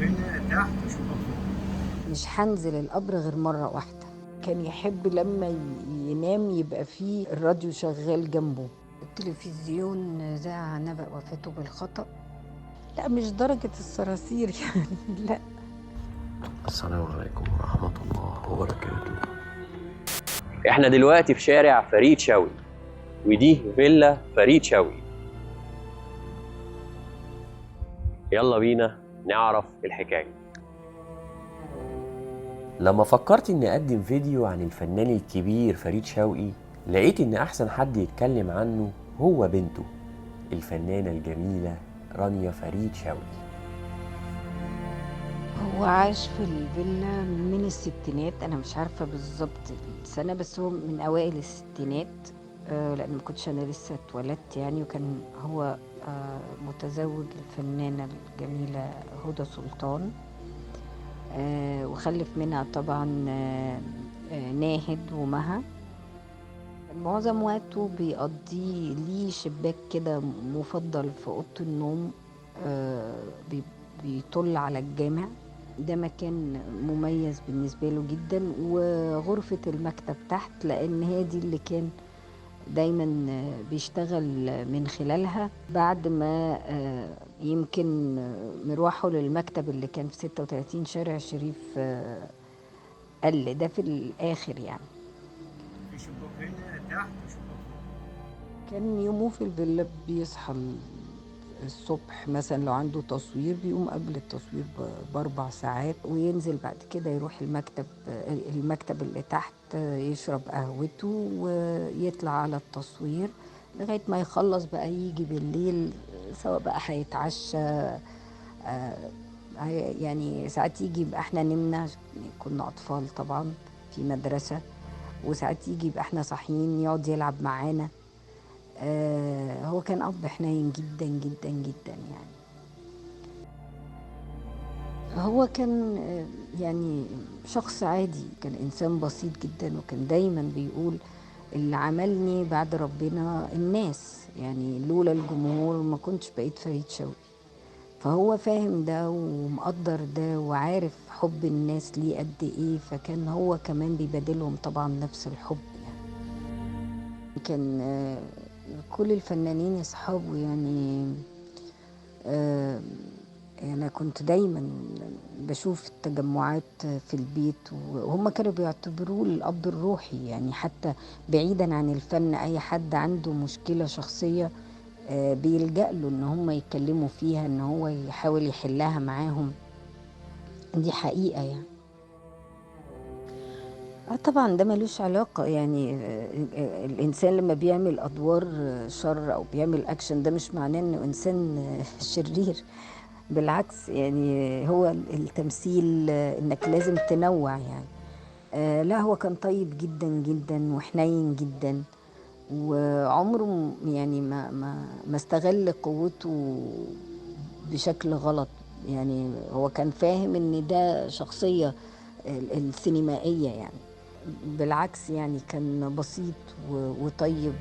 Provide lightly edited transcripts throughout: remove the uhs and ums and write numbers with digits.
هنا تحت وشباك فوق. مش هنزل القبر غير مرة واحدة. كان يحب لما ينام يبقى فيه الراديو شغال جنبه. التلفزيون ذاع نبأ وفاته بالخطأ. لا مش درجة الصراصير يعني، لا. السلام عليكم ورحمة الله وبركاته. احنا دلوقتي في شارع فريد شوقي، ودي فيلا فريد شوقي. يلا بينا نعرف الحكاية. لما فكرت اني اقدم فيديو عن الفنان الكبير فريد شوقي، لقيت ان احسن حد يتكلم عنه هو بنته الفنانة الجميلة رانيا فريد شوقي. هو عاش في الفيلا من الستينات، انا مش عارفة بالظبط السنة، بس هو من اوائل الستينات، لان ما كنتش انا لسه اتولدت يعني. وكان هو متزوج الفنانة الجميلة هدى سلطان، وخلف منها طبعا ناهد ومها. معظم وقته بيقضيه ليه شباك كده مفضل في أوضة النوم، بيطل على الجامع. ده مكان مميز بالنسبة له جدا. وغرفة المكتب تحت، لأن هي دي اللي كان دايما بيشتغل من خلالها بعد ما يمكن مروحه للمكتب اللي كان في 36 شارع شريف قل ده في الآخر يعني. في شباك هنا تحت وشباك فوق. كان يومه في الفيلا بيصحى الصبح مثلا لو عنده تصوير بيقوم قبل التصوير ب4 ساعات، وينزل بعد كده يروح المكتب اللي تحت يشرب قهوته ويطلع على التصوير لغاية ما يخلص بقى يجي بالليل، سواء بقى هيتعشى، يعني ساعات يجي يبقى احنا نمنا، كنا أطفال طبعا في مدرسة، وساعات يجي يبقى احنا صاحيين يقعد يلعب معانا. هو كان أب حنين جدا جدا جدا يعني. هو كان يعني شخص عادي، كان إنسان بسيط جدا، وكان دايما بيقول اللي عملني بعد ربنا الناس، يعني لولا الجمهور ما كنتش بقيت فريد شوقي. فهو فاهم ده ومقدر ده وعارف حب الناس ليه قد إيه، فكان هو كمان بيبادلهم طبعا نفس الحب يعني. كان كل الفنانين أصحابه يعني. أنا كنت دايما بشوف التجمعات في البيت، وهم كانوا بيعتبروه الأب الروحي يعني. حتى بعيدا عن الفن، أي حد عنده مشكلة شخصية بيلجأ له إن هم يتكلموا فيها، إن هو يحاول يحلها معاهم. دي حقيقة يعني. طبعا ده ملوش علاقة يعني. الإنسان لما بيعمل أدوار شر أو بيعمل أكشن ده مش معناه إنه إنسان شرير، بالعكس يعني. هو التمثيل إنك لازم تنوع يعني. لا هو كان طيب جدا جدا وحنين جدا، وعمره يعني ما استغل قوته بشكل غلط يعني. هو كان فاهم إن ده شخصية السينمائية يعني. بالعكس يعني كان بسيط وطيب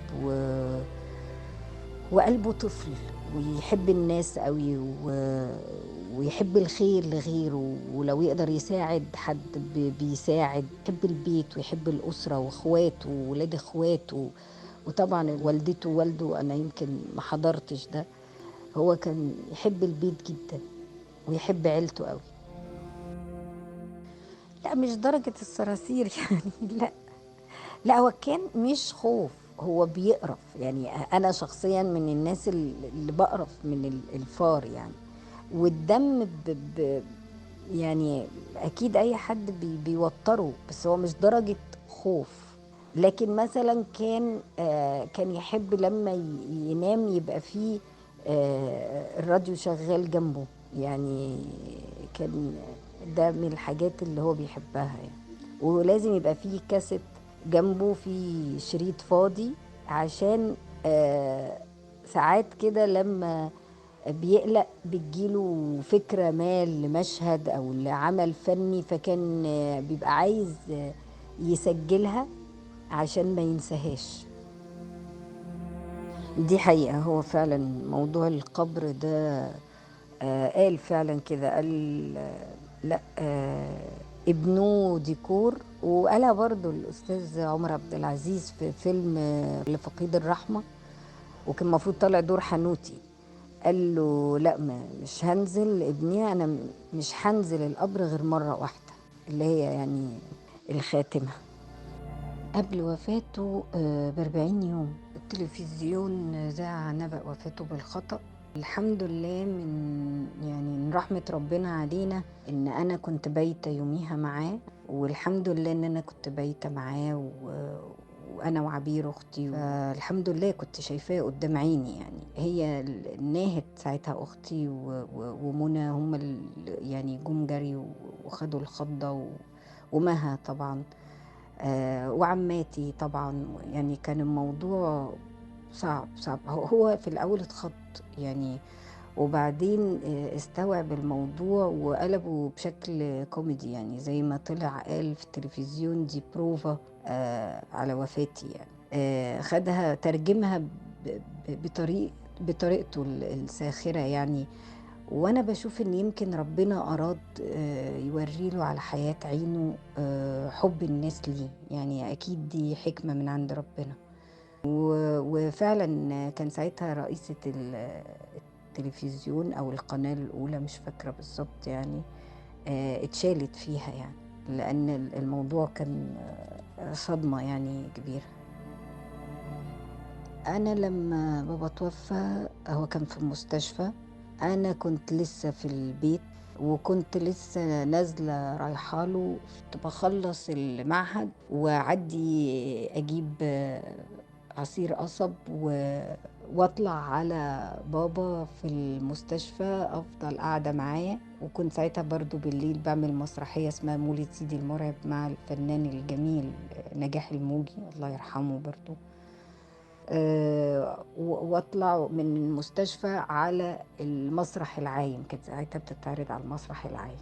وقلبه طفل، ويحب الناس قوي ويحب الخير لغيره، ولو يقدر يساعد حد بيساعد. يحب البيت ويحب الأسرة وإخواته وولاد إخواته، وطبعا والدته ووالده أنا يمكن ما حضرتش ده. هو كان يحب البيت جدا ويحب عيلته قوي. لا مش درجة الصراصير يعني، لا لا هو كان مش خوف، هو بيقرف يعني. أنا شخصيا من الناس اللي بقرف من الفار يعني، والدم يعني أكيد أي حد بيوتره، بس هو مش درجة خوف. لكن مثلا كان يحب لما ينام يبقى فيه الراديو شغال جنبه يعني. كان ده من الحاجات اللي هو بيحبها يعني. ولازم يبقى فيه كاسيت جنبه، فيه شريط فاضي، عشان ساعات كده لما بيقلق بتجيله فكرة ما لمشهد أو لعمل فني، فكان بيبقى عايز يسجلها عشان ما ينساهاش. دي حقيقة. هو فعلا موضوع القبر ده قال فعلا كده، قال لا ابنه ديكور. وقالها برضو الأستاذ عمر عبد العزيز في فيلم لفقيد الرحمة، وكان المفروض طالع دور حنوتي، قال له لا مش هنزل ابني، أنا مش هنزل القبر غير مرة واحدة اللي هي يعني الخاتمة. قبل وفاته ب40 يوم التلفزيون ذاع نبأ وفاته بالخطأ. الحمد لله من يعني من رحمة ربنا علينا إن أنا كنت بايتة يوميها معاه، والحمد لله إن أنا كنت بايتة معاه وأنا وعبير أختي، الحمد لله كنت شايفاه قدام عيني يعني. هي ناهت ساعتها أختي ومنى، هم يعني جم جري وخدوا الخضة، ومها طبعا وعماتي طبعا. يعني كان الموضوع صعب صعب. هو في الأول اتخض يعني، وبعدين استوعب الموضوع وقلبه بشكل كوميدي، يعني زي ما طلع قال في التلفزيون دي بروفا على وفاتي يعني. خدها ترجمها بطريقته الساخرة يعني. وانا بشوف ان يمكن ربنا اراد يوريله على حياة عينه حب الناس ليه، يعني اكيد دي حكمة من عند ربنا. وفعلا كان ساعتها رئيسة التلفزيون او القناة الاولى مش فاكرة بالظبط يعني، اتشالت فيها يعني، لان الموضوع كان صدمة يعني كبيرة. انا لما بابا توفى هو كان في المستشفى، أنا كنت لسه في البيت وكنت لسه نازلة رايحة له، كنت بخلص المعهد وأعدي أجيب عصير قصب واطلع على بابا في المستشفى، أفضل قاعدة معاه. وكنت ساعتها برضو بالليل بعمل مسرحية اسمها مولد سيدي المرعب مع الفنان الجميل نجاح الموجي الله يرحمه برضو. واطلع من المستشفى على المسرح العايم، كانت ساعتها بتتعرض على المسرح العايم.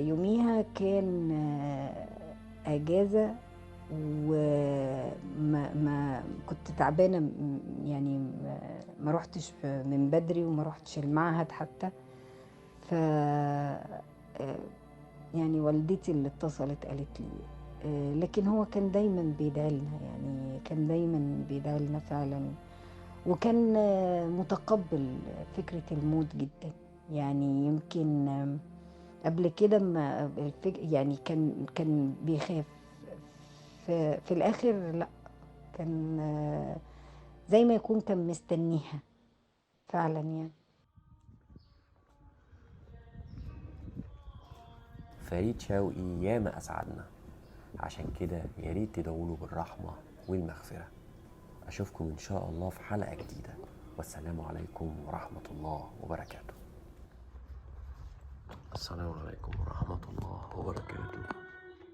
يوميها كان اجازه، وما ما كنت تعبانه يعني، ما روحتش من بدري وما روحتش المعهد حتى. ف يعني والدتي اللي اتصلت قالت لي، لكن هو كان دايما بيدعي لنا يعني، كان دايما بيدعي لنا فعلا، وكان متقبل فكرة الموت جدا يعني. يمكن قبل كده ما يعني كان بيخاف، في الآخر لا، كان زي ما يكون كان مستنيها فعلا يعني. فريد شوقي ياما أسعدنا، عشان كده يا ريت تدعوله بالرحمة والمغفرة. أشوفكم إن شاء الله في حلقة جديدة، والسلام عليكم ورحمة الله وبركاته. السلام عليكم ورحمة الله وبركاته.